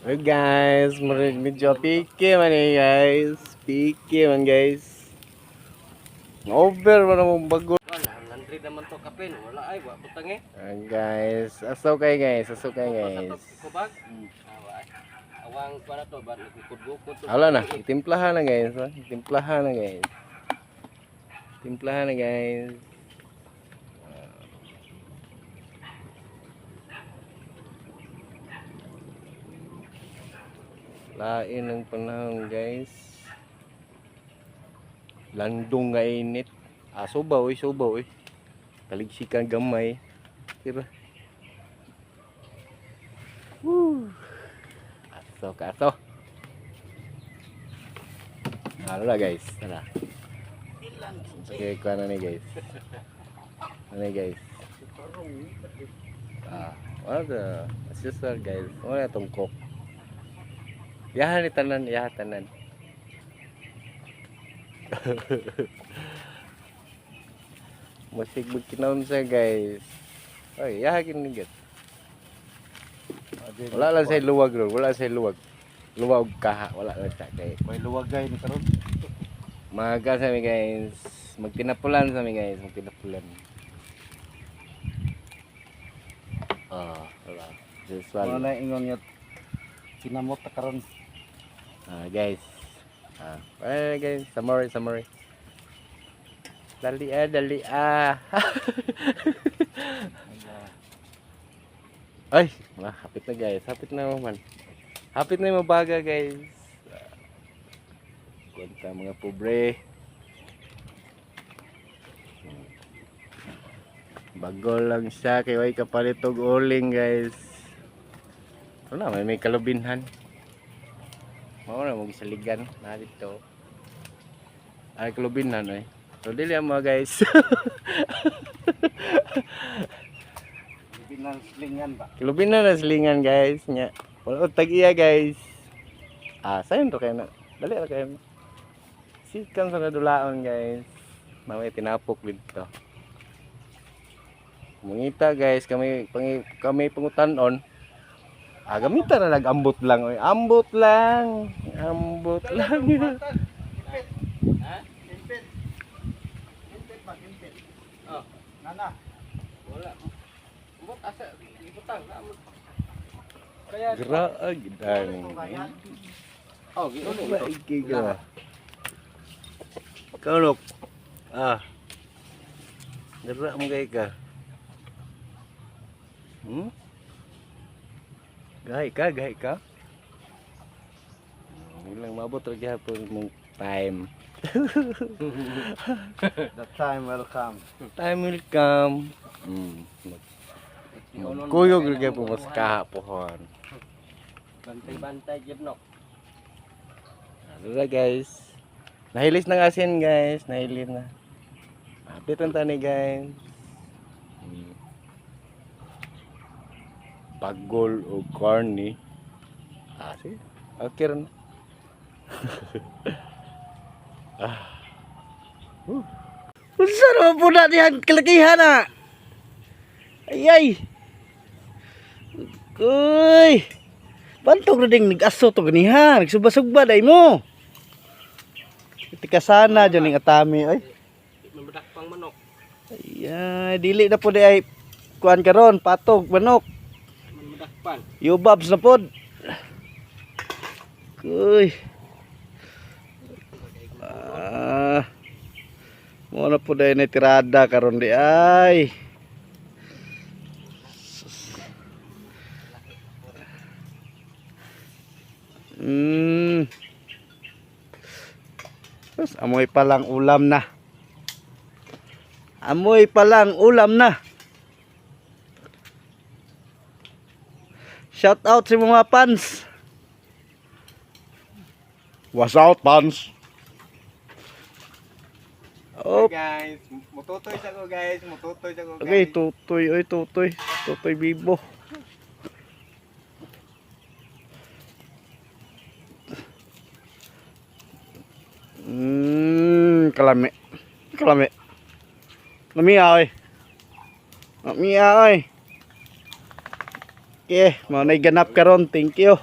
Hey guys, medyo piki man eh guys. Piki man guys. Over man ang bago. Wala, 100 naman to kapin. Wala ay, wa butang eh. Ah, guys, aso kay guys, aso kay guys. Kubag. Awang para to ba nagkukod-gukod to. Hala na, itimplahan na guys, ha? Itimplahan na guys. Timplahan na guys. Lain ng panahon guys. Landong nga init. Ah, subaw eh, subaw eh. Taligsikan gamay. Tira. Woo. Aso ka aso. Ano na guys, tara. Sige, kuha na ni guys. Ano ni guys? Ah, wala the sister guys. Wala itong cook. Yahan ni tanan, yahan tanan. Masig magkinaon siya guys. Ay, yahan kini guys. Wala lang sa luwag ron, wala sa luwag. Luwag og kaha, wala lang siya kay. May luwag gay ni karon. Maga sa mi guys. Magtinapulan sa mi guys, magtinapulan. Ah, wala. Just Wala one. na ingon nga kinamot ta karon. Ah, guys. Ah, wala na guys, summary, summary. Dali ah, dali ah. Ay, wala, hapit na guys, hapit na man. Hapit na yung mabaga guys. Ah, kwenta mga pobre. Bago lang siya kay way kapalit og uling guys. Wala, may kalubinhan. Mao na mo gisaligan na dito. Ay kalubinhan ay. So dili ang mga guys. Binanslingan ba? Kalubinhan na silingan guys nya. Wala og tag-iya guys. Ah, sayon to kayo na. Dali ra kayo. Sikan sa nadulaon guys. Mamaya tinapok dito. Mangita guys, kami pangi, kami pangutanon. Ah, gamitan na nag-ambot lang oy. Ambot lang. Ambot lang. Ha? Kimpit. Kimpit ba kimpit? Oh, Nana. wala. Mbot asa ibutang na mo. Kaya Graag dang. oh, giulo Wala ikiga. Kaulok. Ah. Dara mo kay ka. Gahi ka, gahi ka. Hindi lang maabot ra gyapon mong time. The time will come. Time will come. Kuyog ra gyapon mas kahapon. Bantay-bantay gyud no. Ano na guys. Nahilis na ng asin guys. Nahilis na. Hapit ang tani guys. Bagol o corny. Ah, sige. Okay rin. Ah. Unsa naman po na dihang kalakihan na? Ay ay. Uy. Bantog na ding nag-aso to ganiha, nagsuba-sugba day mo. Tika sana dyan ning atami oy. Mabadak pang manok. Ay, ay, dili na po di ay kuan karon, patog manok. Madakpan. Yubabs na pod. Uy. Ah. Mo na po dahil na tirada karon di ay. Tapos amoy pa lang ulam na. Amoy pa lang ulam na. Shout out sa mga fans. What's out, fans? Oh, Guys, mututoy sa ko guys. Mututoy sa ko. Okay, tutoy, oy, tutoy. Tutoy bibo. Kalami. Kalami. Lami oy. Lami oy. Okay, mao na'y ganap karon. Thank you.